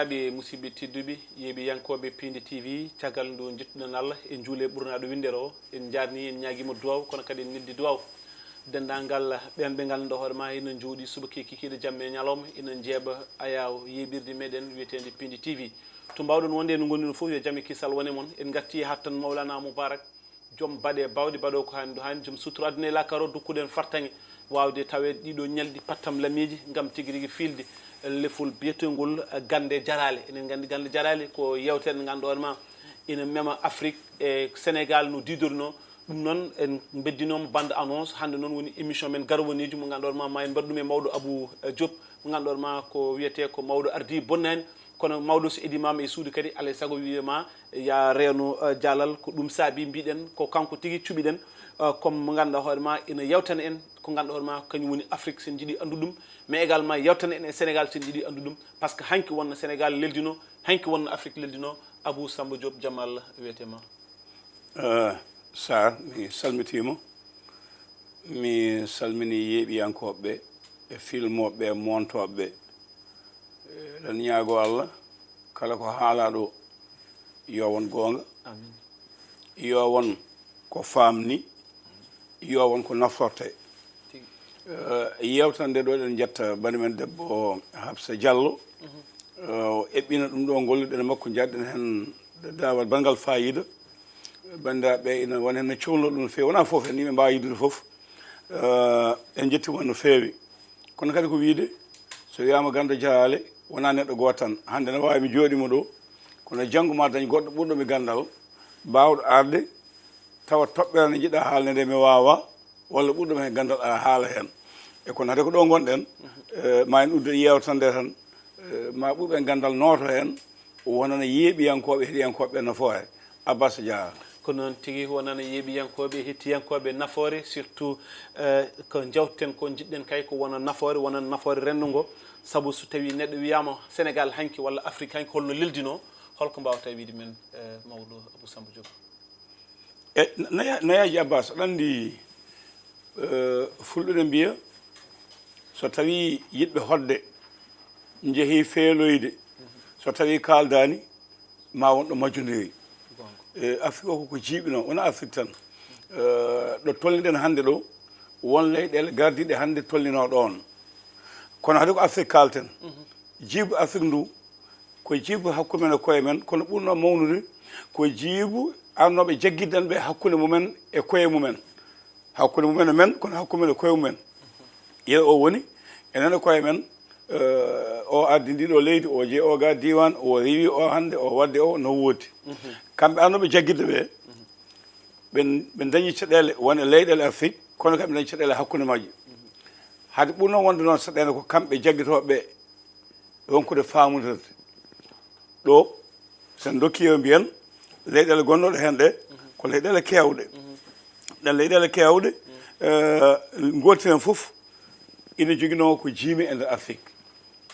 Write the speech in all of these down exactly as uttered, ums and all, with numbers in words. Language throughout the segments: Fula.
Ɓe musidɓe tedduɓe, yeeɓiyankooɓe Piindi T V, caggal ndu njettuɗen Allah, en njuule ɓurnaaɗo winndere o, en njaarni, en ñaagiima duwaw, kono kadi en neldi duwaw. Denndaangal ɓeen ɓe ngannduɗaa hoore ma ina njooɗi subaka e kikiiɗe, jamma e ñalawma, ina njeeɓa ayaawo yeeɓirde meɗen wiyeteende Piindi T V. To mbaawɗon wonde e no ngonɗon fof, yo jam e kisal wone mon. En ngarti e hattan Mawlana Moubarak, joom baɗe bawɗe, baɗo ko haani, ɗo haani, joom sutura aduna e laakara o, dokkuɗen fartaŋŋe waawde taweede ɗiɗo ñalɗi pattam lamiiji ngam tigi rigi fiilde lefol biyeteengol Gannde Jaraale. Eɗen nganndi Gannde Jaraale ko yeewtere nde ngannduɗaa hoore ma ina mema Afrik e Senegaal no diidorno. Ɗum noon, en mbeddinooma bande annonce. Hannde noon woni émission men Garwaniijo mo ngannduɗaa hoore ma, ma en mbaɗ ɗum e mawɗo Abou, eh, Diop, mo ngannduɗaa hoore ma ko wiyetee ko mawɗo ardii bonnaani. Kono mawɗo so edimaama e suudu kadi, alaa e sago wiyee ma, ya reeno, eh, jaalal, ko ɗum saabi mbiɗen, ko kanko tigi cuɓiɗen, eh, comme mo ngannduɗaa hoore ma ina yewtana en, ko ngannduɗaa hoore ma kañum woni Afrique, so en njiɗi anndude ɗum, mais également yewtana en e Sénégal, so en njiɗi anndude ɗum, par ce que hanki wonno Sénégal leldino, hanki wonno Afrique leldino. Abou Samba Diop, jam Allah wiyetee ma. Eh, Sarr, mi salmitiima. Mi salmini yeeɓiyankooɓe ɓe, e filmooɓe ɓe, e moontooɓe ɓe. Eɗen ñaagoo Allah, kala ko haalaa ɗo, yo won goonga, amin, yo won ko faamni, yo won ko naftorte. Tigi. Eh, yeewtere nde ɗo, eɗen njetta bani men debbo Habsa Diallo. Mhm. Eh, o eɓɓina ɗum ɗo, ngolluɗen e makko, njaɗɗen heen daawal banngal faayiida. Banndiraaɓe ɓe ina wona heen no cowno ɗum no feewi. Wonaa fof en yimɓe mbaawa yiddude fof. Eh, en njettii mo no feewi. Kono kadi ko wiyde, so wiyaama Gannde Jaraale, wonaa neɗɗo gooto tan. Hannde ne waawi mi jooɗiima ɗo, kono janngo ma dañ goɗɗo ɓurɗo mi ganndal, baawɗo arde, tawa toɓɓere nde njiɗɗaa haalde nde mi waawaa, walla ɓurɗo mi ganndal aɗa haala heen. E kono hade ko ɗo ngonɗen, eh, ma en uddo yeewtere nde tan, eh, ma ɓurɓe ganndal nooto heen, wonana yeeɓiyankooɓe, heɗiyankooɓe nafoore. Abbas, a jaaraama. Ko noon tigi, wonana yeeɓiyankooɓe, hettiyankooɓe nafoore, surtout, eh, ko njawten ko, njiɗɗen kay ko wona nafoore, wona nafoore renndo ngo. Sabu so tawii neɗɗo wiyaama Sénégal hanki walla Afrique hanki, holno leldinoo, holko mbaawata wiyde men, eh, mawɗo Abou Samba Diop? E, na-, na-, nayaaji Abbas, aɗa anndi, eh, fulɓe ne mbiya, so tawii yiɗɓe hoɗde njehii feeloyde, so tawii kaaldaani, ma won ɗo majjondiri. Goonga. E, Afrik o ko ko jiiɓinoo, wonaa Afrik tan. Eh, ɗo tolniɗen hannde ɗo, won leyɗeele gardiiɗe hannde tolninoo ɗoon. Kono hade ko Afrik kaalten. Mhm. Jiibu Afrik ndu, ko jiibu hakkunde men e koye men, kono ɓurnoo mawnude ko jiibu arnooɓe jaggiddanɓe hakkunde mumen e koye mumen. Hakkunde mumen e men, kono hakkunde men e koye mumen. Yeru o woni, enen e koye men, eh, o ardi ndi ɗo leydi, o jeyi o ga diiwaan, o riiwi o hannde, o waɗde o no woodi. Mhm. Kamɓe arnooɓe jaggidde ɓe, mhm, ɓe, ɓe dañi caɗeele won e leyɗeele Afrik, kono kam ɓe dañi caɗeele hakkunde majje. Mhm. Hade ɓurnoo wonde noon saɗeende ko kamɓe jaggitooɓe ɓe, ronkude faamondirde. Ɗo, so en ndokkii yo mbiyen, leyɗeele gonnooɗe heen ɗe, ko leyɗeele keewɗe. Ɗen leyɗeele keewɗe, eh, gootel heen fof ina joginoo ko jiimi e nder Afrik.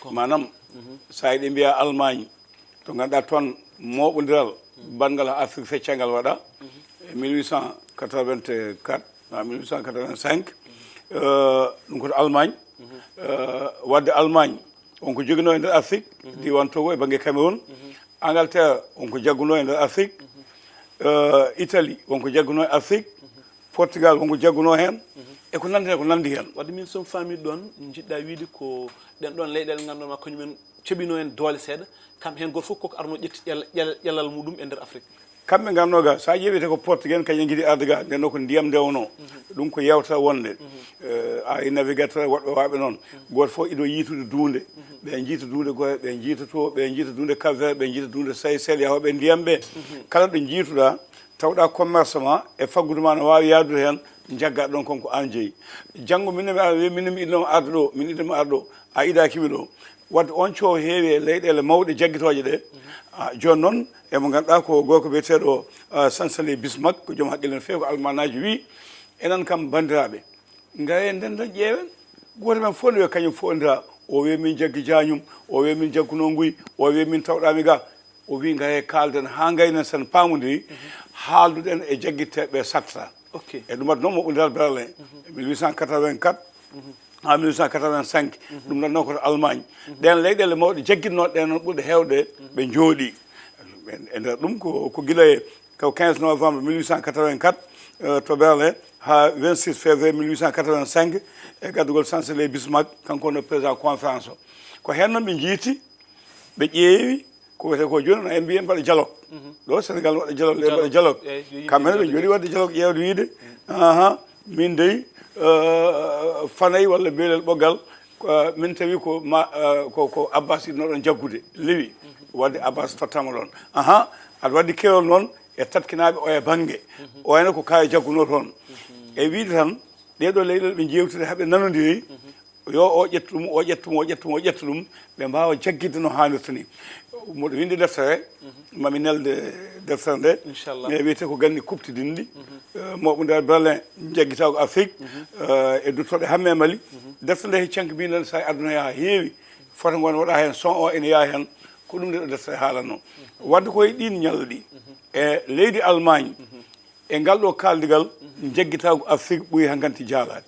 Ko. Maanaam, mhm, so a yiɗi mbiyaa Allemagne, to ngannduɗaa toon mooɓondiral banngal Afrik feccanngal waɗa, mhm, e mille huit cent quatre-vingt-quatre, à mille huit cent quatre-vingt-cinq, eh, ɗum ko to Allemagne, mhm, eh, waɗde Allemagne, won ko joginoo e nder Afrik, mhm, diiwaan Togo e bannge Cameroun. Mhm. Angleterre, won ko jaggunoo e nder Afrik. Mhm. Eh, Italie, won ko jaggunoo e Afrik. Mhm. Portugal, won ko jaggunoo heen. Mhm. E ko nanndi heen, ko nanndi heen. Wadde min, so mi faamii ɗoon, njiɗɗaa wiyde ko ɗeen ɗoon leyɗeele ngannduɗaa ma kañumen coɓinoo en doole seeɗa, kam heen gooto fof koko arnoo ƴetti ƴal-, ƴal-, ƴalal muɗum e nder Afrik. Kamɓe ngarnoo ga, so a ƴeewi, te ko portugais en, kañum en ngiɗi arde ga, nden ɗo ko ndiyam nde wonoo. Mhm. Ɗum ko yawta wonde. Mhm. Eh, a yi navigateur, woɗɓe waaɓe noon. Mhm. Gooto fof ido yiitude duunde. Mhm. Ɓe njiita duunde Gorée, ɓe njiita to, ɓe njiita duunde Cap Vert, ɓe njiita duunde Seychelles, yahooɓe ndiyam ɓe. Mhm. Kala ɗo njiituɗaa, tawɗaa commerce ma e faggudu ma no waawi yaadude heen, njaggaa ɗoon kon ko aan jeyi. Janngo min ne mi ara, min ne mi idnoo arde ɗo, min idnoo arde ɗo, a idaaki mi ɗo. Wadde oon coow heewi e leyɗeele mawɗe jaggitooje ɗe. Ah, jooni noon, e mo ngannduɗaa ko gorko biyeteeɗo, ah, Sansali Bismarck, ko joom haqqille no feewi, ko almanaajo wii, enen kam banndiraaɓe, ngaree ndenden ƴeewen, gooto men fof ne wiya kañum fof ndira, o wiya min jaggi jaañum, o wiya min jaggunoo nguy, o wiya min tawɗaami ga, o wii ngaree kaalden haa ngaynen sen paamondiri, haalduɗen e jaggitteeɓe satta. Ok. E ɗum waɗi noon mo ɓurndiral Berlin, e mille huit cent quatre-vingt-quatre, haa mille huit cent quatre-vingt-cinq. Ɗum ɗon noon ko to Allemagne. Ɗeen leyɗeele mawɗe jaggitnooɗe ɗeen noon ɓurɗe heewde ɓe njooɗii. E nder ɗum ko, ko gila e ko quinze novembre mille huit cent quatre-vingt-quatre, euh, to Berlin, haa vingt-six février mille huit cent quatre-vingt-cinq, e gaddugol chancelier Bismarck, kanko woni président conférence o. Ko heen noon ɓe njiiti, ɓe ƴeewi ko wiyetee ko jooni, no en mbiyen mbaɗa dialogue. Ɗo Sénégal waɗa dialogue, ɗe mbaɗa dialogue. Kamɓe ne ɓe njooɗi waɗde dialogue, ƴeewde wiide, aha, min dey, euh, fanay walla beelel ɓoggal, ko, min tawi ko ma, euh, ko, ko Abbas yiɗno ɗon jaggude, lewi, wadde Abbas tottama ɗon. Aha, aɗa waddi keewal noon e tatkinaaɓe o e bannge. O wayno ko kaye jaggunoo toon. E wiide tan, ɗee ɗoo leyɗeele ɓe njeewtiri haa ɓe nanondiri, yo o ƴettu ɗum, o ƴettu ɗum, o ƴettu ɗum, o ƴettu ɗum, ɓe mbaawa jaggitde no haanirta ni. Mboɗo winndi deftere, mami nelde deftere nde. Inchallah. E wiyetee ko ganni kuɓtidinɗi. Eh, mawɓe nder Berlin, jaggitaako Afrik, eh, e duttooɓe Hamme Mali. Deftere nde he canki mbiɗen sa e aduna yaa heewi. Fota ngon waɗa heen, son o ene yaa heen. Ko ɗum nde ɗo deftere haalanno. Wadde ko e ɗiin ñalɗi. E leydi Allemagne, e ngal ɗo kaaldigal, jaggitaagu Afrik ɓuri hankanti jaalaade.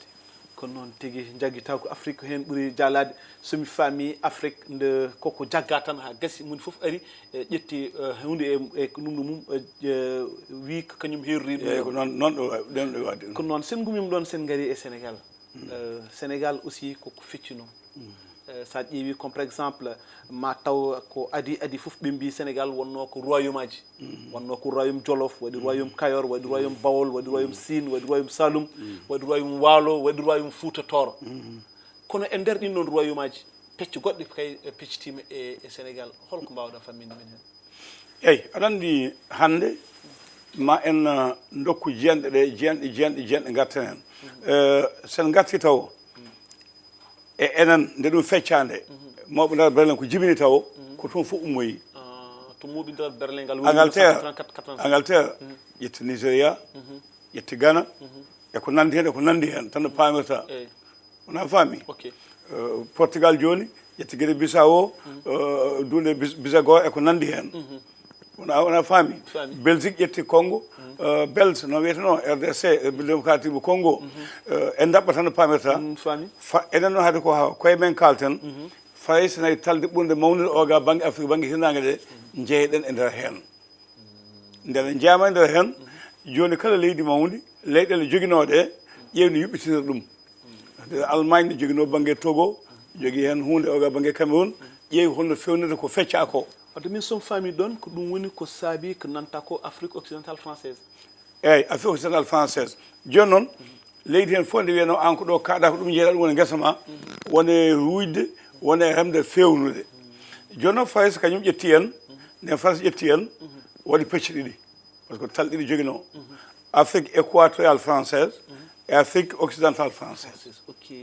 Ko noon tigi, jaggitaagu Afrik ko heen ɓuri jaalaade. So mi faami, Afrik nde koko jagga tan haa gasi, moni fof ari, e, ƴetti, e, huunde e, e ko ɗum ɗo mum, e, e, wii ko kañum heerori ɗum. Eeyi, ko noon, noon ɗo wa-, ɗum ɗo waɗde. Ko noon, sen ngumima ɗoon, sen ngari e Sénégal. Eh, Sénégal aussi koko feccino. Eh, sa ƴeewi comme par exemple, ma taw ko adi adi fof ɓe mbi Sénégal wonno ko royaume aji. Wonno ko royaume Jolof, waɗi royaume Kayor, waɗi royaume Bawol, waɗi royaume Sine, waɗi royaume Saloum, waɗi royaume Waalo, waɗi royaume Fouta Tooro. Kono e nder ɗin ɗon royaume aji, pecce goɗɗe kay, eh, peccitiima e, e Sénégal. Holko mbaawɗa famminde min heen? Eyi, aɗa anndi hannde ma en, uh, ndokku jiyanɗe ɗe, jiyanɗe, jiyanɗe, jiyanɗe ngarten heen. Uh, sen ngarti taw, e enen nde ɗum feccaande, mawɓe nder Berlin ko jibini taw, ko toon fof ummoyi. Ah, to mawɓe nder Berlin ngal woni Angleterre, mille neuf cent quatre-vingt-quatre, quatre-vingt-cinq. Angleterre, ƴetti Nigeria, ƴetti Ghana, e ko nanndi heen, e ko nanndi heen, tan no paamirta. Eyi. Wona faami? Ok. Euh, Portugal jooni, ƴetti Guinée Bissau, euh, duunde Bis-, Bisago e ko nanndi heen. Wona, wona faami? Faami. Belgique ƴetti Congo, euh, Belge, no wiyeteno, R D C, République Démocratique du Congo. Euh, en ndaɓɓa tan no paamirta. Mm, faami. Fa-, enen noon haade ko ha koye men kalten. Farayse nayi talde ɓurde mawnude o ga bannge Afrique, bannge hirnaange de, njeeyɗen e nder heen. Nde en njeyaama e nder heen, jooni kala leydi mawndi, leyɗeele joginooɗe, ƴeew no yuɓɓitinira ɗum. Allemagne ne joginoo bannge Togo, jogii heen huunde o ga bannge Cameroun, ƴeewi holno fewnirta ko feccaa ko. Wadde min, so mi faamii ɗoon, ko ɗum woni ko saabii ko nanta ko Afrique occidentale française. Eeyi, Afrique occidentale française. Jooni noon, leydi heen fof nde wiyanoo aan ko ɗo kaaɗaa ko ɗum njeyaɗaa, ɗum woni ngesa ma, woni ruujde, woni remde feewnude. Jooni noon, Farayse kañum ƴetti en, nden Farayse ƴetti en, waɗi pecce ɗiɗi. Parce que tal ɗiɗi joginoo. Afrique équatoriale française e Afrique occidentale française. Ok.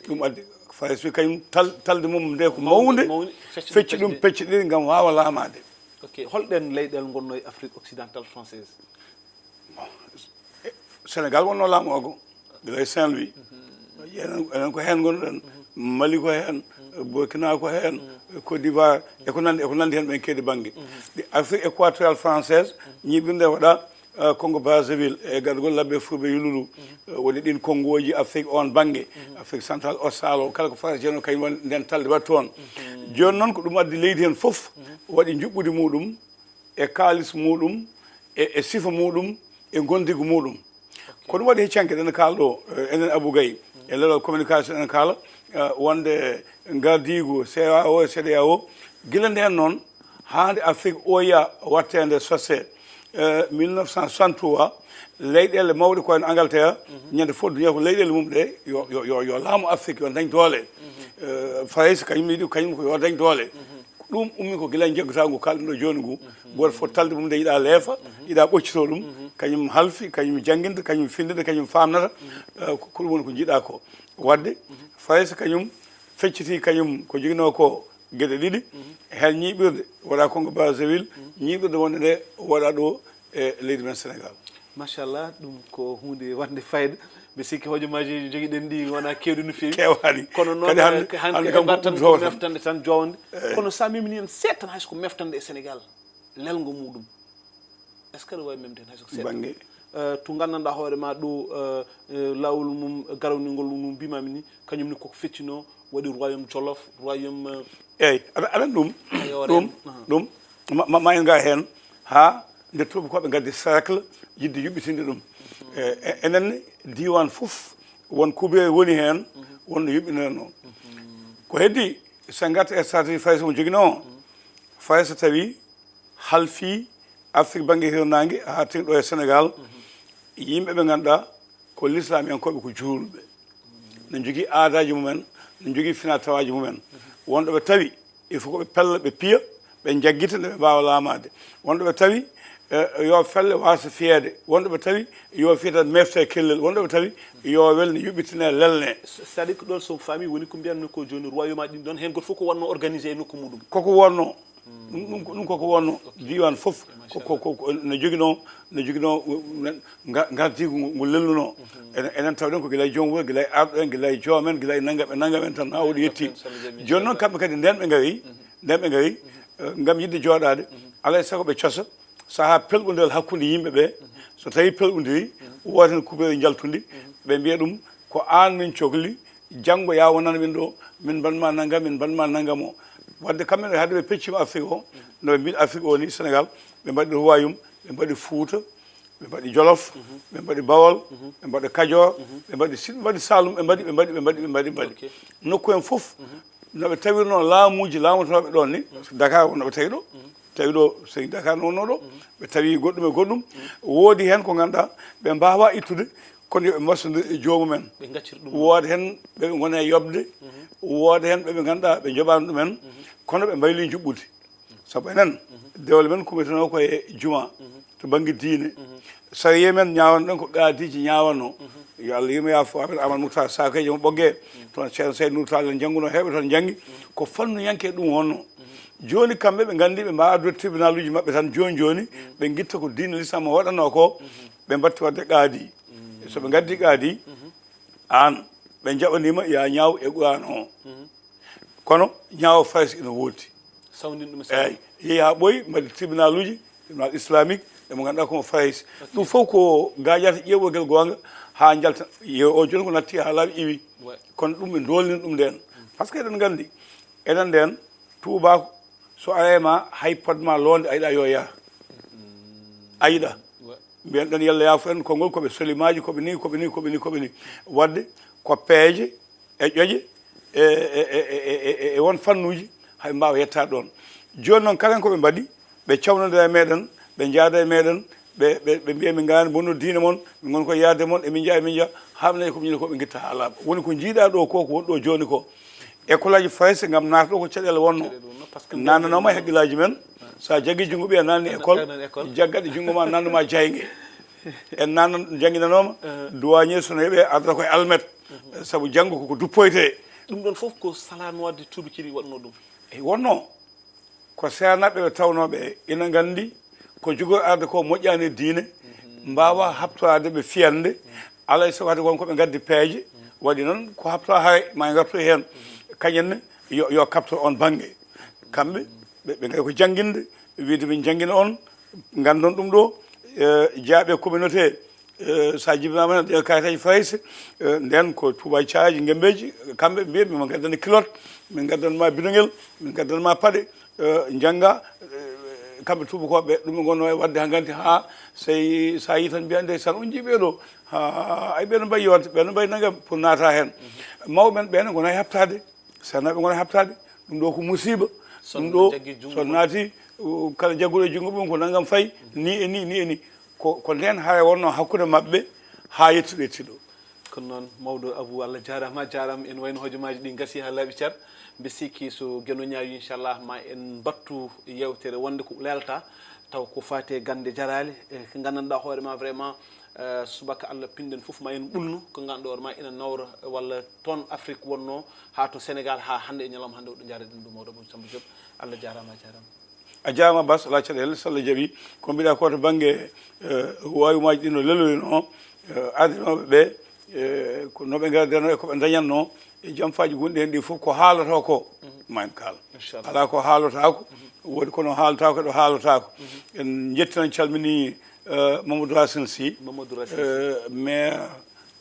Ɗum addi Farayse wi kañum tal, talde mum nde ko mawnde, mawde, mawde, fecce ɗum fecci ɗum pecce ɗiɗi ngam waawa laamaade. Ok. Holɗeen leyɗeele ngonnoo e Afrique occidentale française? Bon, e, Sénégal wonnoo laamoogo, gila e Saint-Louis. Enen, enen ko heen ngonɗen. Mali ko heen, Burkina ko heen, Côte d'Ivoire, e ko nanndi, e ko nanndi heen ɓen keedi bannge. Ɗi Afrique équatoriale française, ñiiɓirde waɗa, eh, Congo Brazzaville, e gargol labbe Fulɓe Yululu, eh, woni ɗin Konngoji Afrique on bannge, Afrique centrale, Ostalo, kala ko Farayse jeyanoo kañum woni nden talde waɗi toon. Jooni noon ko ɗum addi leydi heen fof, waɗi njuɓɓudi muɗum, e kaalis muɗum, e, e sifa muɗum, e gondigu muɗum. Ko ɗum waɗi heccanke ɗen kaal ɗo, eh, enen Abou Gaye, e leɗol communication ɗen kaala, eh, wonde gardiigu C E A O e C E D E A O, gila nden noon, haa nde Afrique oya watteende sose, eh, mille neuf cent soixante-trois, leyɗeele mawɗe ko en Angleterre, ñande fof duniya ko leyɗeele mum ɗe, yo, yo, yo, yo laamu Afrique yo dañ doole. Eh, Farayse kañum yiɗi, kañum ko yo dañ doole. Ɗum ummi ko gila e jaggotaagu ngu kaalɗen ɗo jooni ngu. Gooto fof talde mum nde yiɗa leefa, yiɗa ɓoccito ɗum, kañum halfi, kañum jannginta, kañum findinta, kañum faamnata, eh, ko, ko ɗum woni ko jiɗa ko. Waɗde, Farayse kañum fecciti kañum ko joginoo ko geɗe ɗiɗi, heen ñiiɓirde waɗa Congo Brazzaville, ñiiɓirde wonde nde waɗa ɗo e leydi men Sénégal. Machallah, ɗum ko huunde waɗnde fayda. Mbe sikki hojomaaji jogiɗen ɗi wona keewɗi no feewi. Keewaani. Kono noon, kadi hannde, eh, hannde hannde kam ko heɓataa tan ɗum ko tawata. Meftande tan joowonde. Eey. Kono so a memni en seeɗa tan, hay so ko meftande e Sénégal, lelngo muɗum, est-ce que aɗa waawi memde heen hay so ko seeɗa? Bannge, Eh, to nganndanɗaa hoore ma ɗo, eh, eh, laawol mum, garowningol mum mbimami ni, kañum ni koko feccino, waɗi royaume Jolof, royaume, eh, Eyyi, aɗa aɗa ɗum Ayoore. Ɗum ɗum ma- ma ma en ngaa heen haa nde tuubakooɓe ngaddi cercle yiɗde yuɓɓitinde ɗum. E- e- enen ne diiwaan fof won kuuɓe woni heen, wonno yuɓɓinanno. Ko heddi, so ngarta e stratégie Farayse mo joginoo o, Farayse tawi halfii Afrik bannge hirnaange haa tengti ɗo e Senegaal, yimɓe ɓe ngannduɗaa ko lislaamiyankooɓe, ko juulɓe, ne njogii aadaaji mumen, ne njogii finaa-tawaaji mumen. Wonɗo ɓe tawi il faut ko ɓe pella, ɓe piya, ɓe njaggita nde ɓe mbaawa laamaade. Wonɗo ɓe tawi eh, yo felle waasa fiyeede. Wonɗo ɓe tawi yo fiye tan meefte kellel. Wonɗo ɓe tawi yo wel ne yuɓɓitine lelne. C'est-à-dire que ɗon so faami woni ko mbiyanno ko jooni royaume aji ɗin ɗon heen goto fof ko wonno organisé e nokku muɗum. Koko wonno ɗum ɗum ko- ɗum koko wonno diiwaan fof ko- ko- ko- ko- no joginoo, no joginoo uh, uh, nga- ngardiigu ngu ngu lelnunoo. Enen enen tawɗen ko gila e joom wuro, gila e arɗo en, gila e joom en, gila e nanngam e nanngam en tan haa woɗi yetti. Jooni noon kamɓe kadi nden ɓe ngari nden ɓe ngari eh, ngam yiɗde jooɗaade, alaa e sago ɓe cosa sahaa pelɓundiral hakkunde yimɓe ɓe. So tawii pelɓundiri, wooten kuɓeere njaltundi, ɓe mbiya ɗum ko aan min cokli, janngo yaa wonan min ɗo, min mbaɗ ma nanngam, min mbaɗ ma nanngam o. Wadde kamɓe ne hade ɓe peccima Afrik o, no ɓe mbiɗ Afrik o ni, Senegaal, ɓe mbaɗi Royaume, ɓe mbaɗi Fuuta, ɓe mbaɗi Jolof, ɓe mbaɗi Bawol, ɓe mbaɗi Kajoor, ɓe mbaɗi Siɗ, ɓe mbaɗi Saalum, ɓe mbaɗi, ɓe mbaɗi, ɓe mbaɗi, ɓe mbaɗi, ɓe mbaɗi. Nokku en fof, no ɓe tawirnoo laamuuji laamotonooɓe ɗoon ni, Dakar won no ɓe tawi ɗo, tawi ɗo sehil Dakar no wonnoo ɗo, ɓe tawi goɗɗum e goɗɗum. Woodi heen ko ngannduɗaa ɓe mbaawaa ittude, kono yo ɓe mbasondir e joomum en. Ɓe ngaccir ɗum. Woodi heen ɓe ɓe ngoni e yoɓde, woodi heen ɓe ɓe ngannduɗaa ɓe njoɓaani ɗum en, kono ɓe mbayli njuɓɓudi. Sabu enen, dewle men kumitanoo ko e juma, to bannge diine. Sariya men ñaawanɗen ko qaadiiji ñaawanoo. Yo Allah yurmo yaafo Amen Amadou Mouhtar Sakeejo mo Ɓoggee, toon Ceerno Saydou Nour Tall en njanngunoo heewɓe toon njanngi. Ko fannuyanke ɗum wonnoo. Jooni kamɓe ɓe nganndi ɓe mbaawa addude tribunaluuji maɓɓe tan jooni jooni, ɓe ngitta ko diine Lislaam o waɗanoo ko, ɓe mbatti waɗde qaadi. So ɓe ngaddi qaadi, aan, ɓe njaɓaniima yaa ñaaw e Quraan o. Kono ñaawo Farayse ina woodi. Sawndin ɗum e sawndin. Eeyi, yehi haa ɓooyi, mbaɗi tribunaluuji, tribunal islamique, emo ngannduɗaa ko mo Farayse. Ɗum fof ko gaajaata ƴeeɓogel goonga haa njalta. Yo o jooni ko natti haa laaɓi iwi. Kono ɗum ɓe ndoolnii ɗum ndeen. Par ce que eɗen nganndi, enen ndeen, tuubaako, so arii e ma, hay podde ma loonde, a yiɗa yo yah. A yiɗa. Mbiyen ɗon yalla yaafo en konngol, ko ɓe solimaaji, ko ɓe nii, ko ɓe nii, ko ɓe nii, ko ɓe nii. Waɗde ko peeje e ƴoƴe e, e, e, e, e, e won fannuuji hay mbaawa yettaade ɗoon. Jooni noon, kala ko ɓe mbaɗi, ɓe cawnodira e meeɗen, ɓe njaada e meeɗen, ɓe, ɓe, ɓe mbiya min ngaraani bonnude diine mon, min ngoni koye yaade mon, emin njaha, emin njaha, haa ɓe nani ko ɓe njiɗi ko ɓe ngitta haa laaɓa. Woni ko njiiɗaa ɗo ko, ko woni ɗo jooni ko. École aji Farayse ngam naata ɗo ko caɗeele wonnoo. Caɗeele wonnoo, par ce que nanndanooma e hakkillaaji men, so a jaggii junngo ɓiya naanni école, jaggat e junngo ma nannduma jaynge. En nanna jannginanooma, douanier so no heɓe ardata koye almet, sabu janngo koko duppoytee. Ɗum ɗoon fof ko salaano waɗde tuubakiri waɗnoo ɗum. E wonnoo ko seernaaɓe ɓe tawnooɓe ina nganndi ko jogori arde ko moƴƴaani e diine, mbaawa haɓtoraade ɓe fiyande, alaa e sago hade won ko ɓe ngaddi peeje, waɗi noon ko haɓtoraa hare ma e ngartu heen, kañum ne yo, yo kaɓto oon bannge. Kamɓe ɓe, ɓe ngari ko jannginde, wiyde min njanngina on, nganndon ɗum ɗo, eh, jaaɓe communauté, eh, so a jibinaama heen ɗeen kayitaaji Farayse, eh, ndeen ko tuubaaji caaji ngemmbeeji, kamɓe mbiya min ngaddana kilot, min ngaddana ma bidongel, min ngaddana ma paɗe, eh, njannga, eh, kamɓe tuubakooɓe ɗum ɓe ngonnoo e waɗde haa nganti haa sey so a yii tan mbiya ndeysaan on njii ɓee ɗo, ha ay ɓee no mbayi yoorde, ɓee no mbayi nangam pour naata heen. Mawɓe men ɓee ne ngona e haɓtaade. Seernaaɓe ngona haɓtaade, ɗum ɗo ko musiiba. Ɗum ɗo so naati, uh, kala jagguɗo e junngo mum ko nanngam fayi, ni e ni, ni e ni. Ko, ko ndeen hare wonnoo hakkunde maɓɓe haa yettude e tiɗo. Kono noon, mawɗo Abou, Allah jaaraama, a jaaraama. En wayno hojomaaji ɗi ngasii haa laaɓi car. Mbe sikki so Geno ñaawi, inchallah, ma en mbattu yeewtere wonde ko leelta, taw ko faati e gannde jaraale, e ko nganndanɗaa hoore ma vraiment, eh, subaka Allah pinɗen fof ma en ɓulno ko ngannduɗaa hoore ma ina nawra walla toon Afrik wonnoo haa to Senegaal haa hannde e ñalawma hannde o ɗo njareɗen ɗum mawɗo Abou Samba Diop. Allah jaaraama, a jaaraama. A jaaraama Bas, alaa caɗeele, so Allah jaɓii. Ko mbiɗa ko to bannge, eh, waawimaaji ɗi no lelorinoo, eh, ardinooɓe ɓe, eh, ko no ɓe ngardirnoo e ko ɓe ndañatnoo e jamfaaji gonɗi heen ɗi fof ko haalata ko, ma en kaal. Inchallah. Alaa ko haalotaako, woodi kono haalataako e ɗo haalotaako. En njettinan calminii Euh, Mamadou Racine Sy, Mamadou Racine Sy. Euh, maire,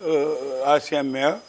euh, ancien maire.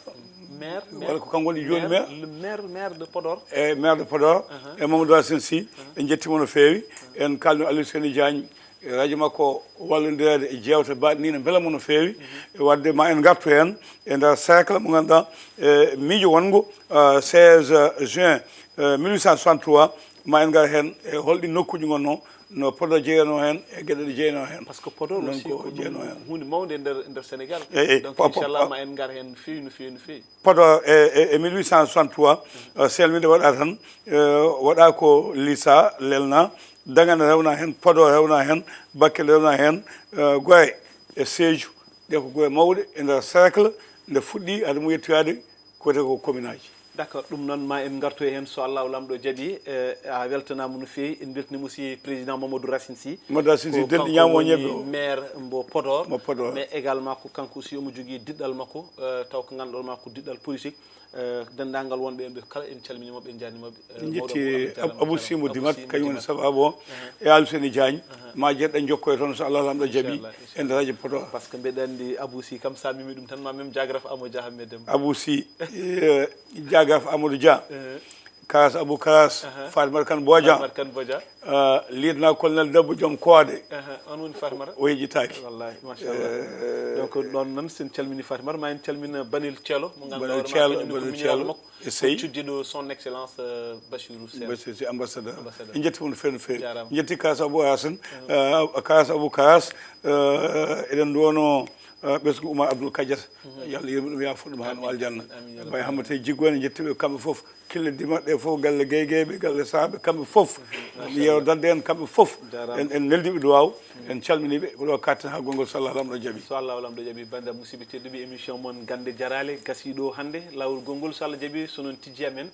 Maire, wala ko kanko woni jooni maire, maire? Le maire, maire de Podor. E maire de Podor, e Mamadou Racine Sy, en njettiima no feewi. En kaalno Aliou Seyni Diagne, e radio makko wallondireede e jeewte baɗɗe ni, no mbela mo no feewi. E wadde ma en ngartu heen e nder cercle mo ngannduɗaa, e miijo wonngo, euh, seize juin, euh, mille huit cent soixante-trois, ma en ngar heen e holɗi nokkuuji ngonno, no Podor jeyanoo heen e geɗe ɗe jeyanoo heen. Parce que Podor aussi ko ɗum huunde mawnde e nder, e nder Sénégal. Eyi, eyi. Donc, inchallah, ma en ngar heen no feewi, no feewi, no feewi. Podor e, e, e mille huit cent soixante-trois, euh, selminde waɗa tan, euh, waɗa ko Lissa lelna, Dagana rewna heen, Podor rewna heen, Bakel rewna heen, euh, Gorée e Sédhiou, ɗe ko gure mawɗe e nder cercle, nde fuɗɗi hade mum yettoyaade ko wiyetee ko commune aji. D'accord, ɗum noon ma en ngartu e heen so Allahu Laamɗo jaɓi. Eh, a weltanaama no feewi, en mbeltaniima aussi président Mamadou Racine Sy. Mamadou Racine Sy, ko denɗi kanko ñaamo woni ñebbe o. Maire mbo Podor. Mo Podor. Mais également ko kanko aussi omo jogii diɗɗal makko, eh, taw ko ngannduɗaa ma ko diɗɗal politique. Eh, denndaangal wonɓe en ɓe kala en calminiima ɓe, en njaarniima ɓe. Eh, en mawɗo njetti mo Amadou Diallo, Abou Sy mo Dimat, kañum woni sababu o. Eh. E Aliou Seyni Diagne, ma jeɗɗen njokkoye toon so Allahu Laamɗo jaɓi. Inchallah, inchallah. E nder radio Podor. Parce que mbeɗa anndi Abou Sy kam, so a memi ɗum tan ma mem Diagraf Amadou Dia Ahmed Demba. Abou Sy, eh, Diagraf Amadou Dia. Eh. Karas Abou Karas, Fatimata Kane Bodia. Fatimata Kane Bodia. Eh, lieutenant colonel debbo joom koode. Eh, on woni Fatimata? O yejjitaaki. Wallahi, machallah. Eh. Donc, ɗoon noon, so en calmini Fatimata, ma en calmina Banel Ceelo, mo ngannduɗaa Banel hoore Ceelo, makko, Banel ko Ceelo. Makko. E sey. Cuddiɗo son excellence, euh, Bachirou Sène. Bachirou Sy, ambassadeur. Ambassadeur. En njetti mo no feewi, no feewi. Jaaraama. En njetti Kaas Abou Hassane, euh, Kaas Abou Kaas, euh, eɗen nduwano, euh, ɓesngu Oumar Abdoul Kadiata. Yo Allah yurmo ɗum, yaafo ɗum, haa no aljanna. Amin, amin, ya rabbal alamin. Baye Hammata e Jiggo en, en njetti ɓe kamɓe fof. Kille Dimat ɓe fof, galle Gay Gay ɓe, galle Saaɓe kamɓe fof. Machallah. Yero Dadde en kamɓe fof. Jaaraama. En, en neldi ɓe duwaaw, en calmini ɓe, ko ɗo katten haa gonngol so Allah Laamɗo jaɓi. So Allah Laamɗo jaɓi, banndiraaɓe musidɓe tedduɓe, émission mon Gannde Jaraale gasii ɗo hannde. Laawol gonngol so Allah jaɓi, so noon tijji amen.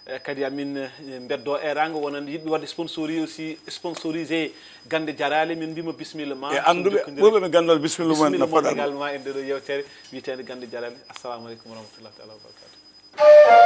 Eh, kadi amin, eh, mbeddo eeraango wonande yiɗɓe waɗde sponsori aussi, sponsorisé Gannde Jaraale, min mbima bisimilla ma. E annduɓe ɓurɓe ɓe ganndal bisimilla mumen no poɗa. Également e nde ɗo yewtere wiyeteende Gannde Jaraale. Assalamu aleykum wa rahmatullahi taala wa barakatuh.